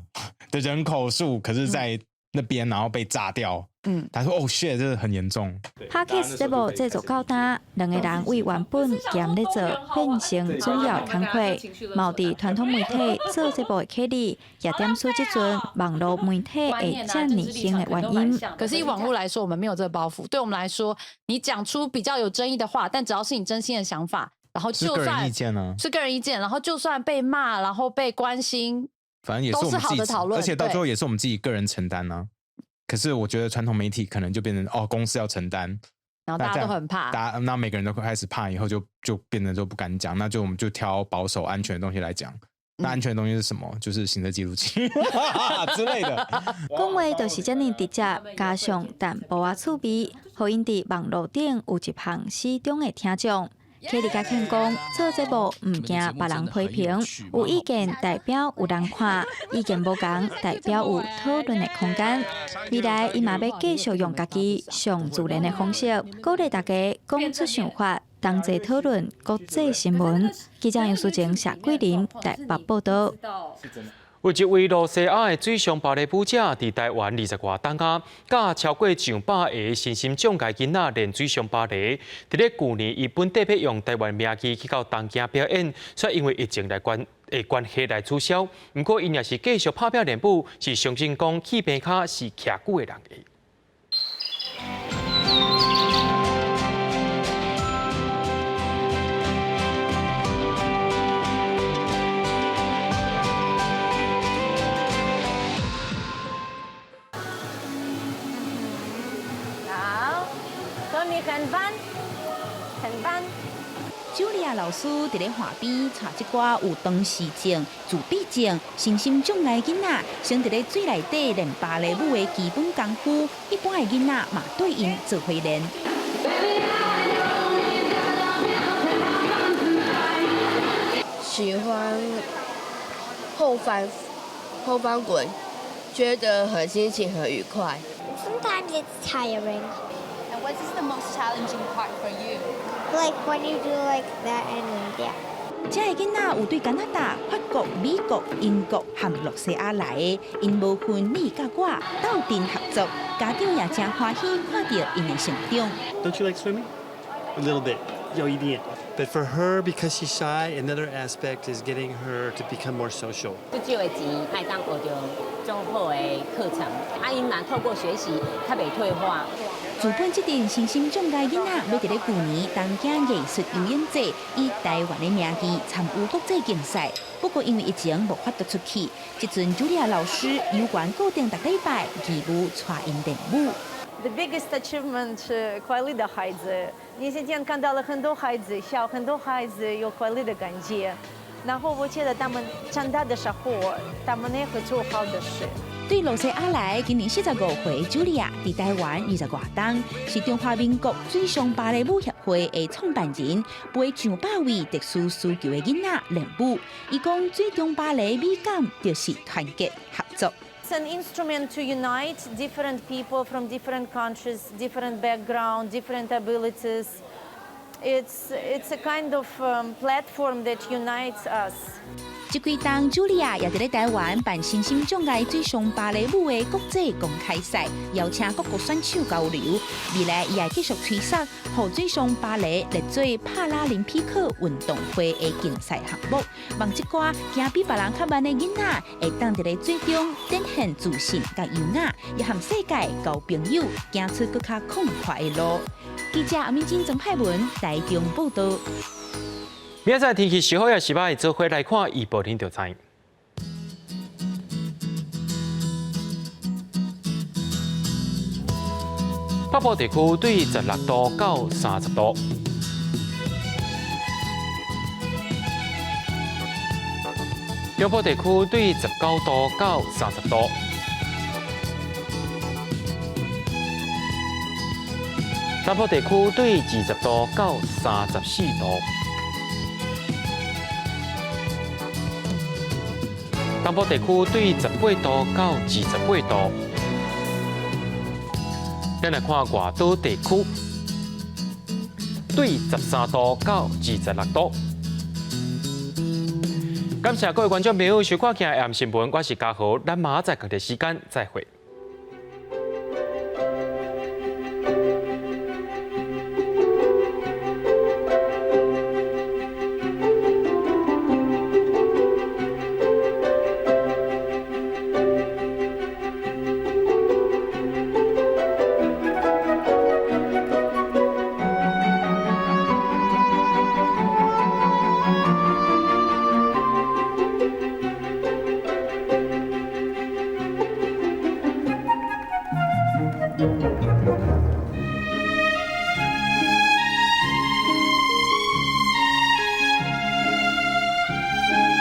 的人口數，可是在那邊然後被炸掉。他說：“哦，shit，這個很嚴重。” Podcast 節目製作到今，兩个人為原本兼咧做變成主要工課，嘛有佇傳統媒體做節目的凱莉，也點出這陣網路媒體會遮爾興的原因。可是以網路來說，我們沒有這個包袱。對我們來說，你講出比較有爭議的話，但只要是你真心的想法，然後就算是個人意見呢，是個人意見，然後就算被罵，然後被關心，反正也是我們自己，而且到最後也是我們自己個人承擔呢。可是我覺得傳統媒體可能就變成哦，公司要承擔，然後大家都很怕，大家那每個人都開始怕，以後就變得都不敢講，那就我們就挑保守安全的東西來講。那安全的東西是什麼？就是行車記錄器之類的。講話就是遮爾直接，加上淡薄仔趣味，予𪜶佇網路頂有一項死忠的聽眾。凱莉佮 Ken 講，做節目毋驚別人批評，有意見代表有人看，意見無仝代表有討論的空間。未來伊嘛欲繼續用家己上自然的方式，鼓勵大家講出想法，同齊討論國際新聞。記者楊淑靜、謝桂林台北報導。有一位露西亞的水上芭蕾舞者，佇台灣20外冬仔，佮超過上百个身心障礙囡仔練水上芭蕾。佇咧舊年，伊本底欲用台灣名義去到東京表演，卻因為疫情來關的關係來取消。毋過，𪜶也是繼續拍拼練舞，是相信講去病跤是徛久的人的。你很棒，很棒。茱莉亞老師佇咧岸邊帶這寡有唐氏症、自閉症、身心障礙囡仔，先佇咧水內底練芭蕾舞的基本功夫。一般的囡仔嘛對𪜶做伙練。喜歡後翻後翻滾，覺得很心情很愉快。 Sometimes it's tiring. And what is the most challenging part for you? Like when you do like that and that. 這个囡仔有對加拿大、法國、美國、英國和露西亞來的，𪜶無分你佮我，鬥陣合作，家長也誠歡喜看著𪜶的成長。 Don't you like swimming? A little bit, 有一點。But for her, because she's shy, another aspect is getting her to become more social. 足少的錢，會當學著足好的課程，啊，𪜶嘛透過學習，較袂退化。自本這陣身心障礙囡仔，欲佇咧舊年東京藝術遊演節以台灣的名義參與國際競賽，不過因為疫情無法度出去，這陣茱莉亞老師猶原固定逐禮拜義務帶𪜶練舞。 The biggest achievement 是快樂的孩子。你今天看到了很多孩子笑，很多孩子有快樂的感覺。然後我覺得他們長大的時候，他們也會做好的事。對露西亞來，今年45歲，茱莉亞佇台灣20外冬，是中華民國水上芭蕾舞協會的創辦人，陪上百位特殊需求的囡仔練舞。伊講，水中芭蕾美感就是團結合作。 It's an instrument to unite different people from different countries, different background, different abilities. It's a kind of platform that unites us. 這幾冬，茱莉亞也佇咧台灣辦身心障礙水上芭蕾舞的國際公開賽，邀請各國選手交流。未來伊會繼續催促，予水上芭蕾列做帕拉林匹克運動會的競賽項目，望這寡行比別人較慢的囡仔，會當佇咧水中展現自信佮優雅，也和世界交朋友，行出閣較曠闊的路。記者阿敏珍、曾派文台中報導。明仔載天氣是好抑是䆀，做伙來看預報，恁就知。北部地區對16度到30度，中部地區對19度到30度，南部地區對20度到34度。東部地區對18度到28度，咱來看外島地區，對13度到26度。感謝各位觀眾朋友收看今日新聞，我是嘉豪，咱明仔載仝個時間再會。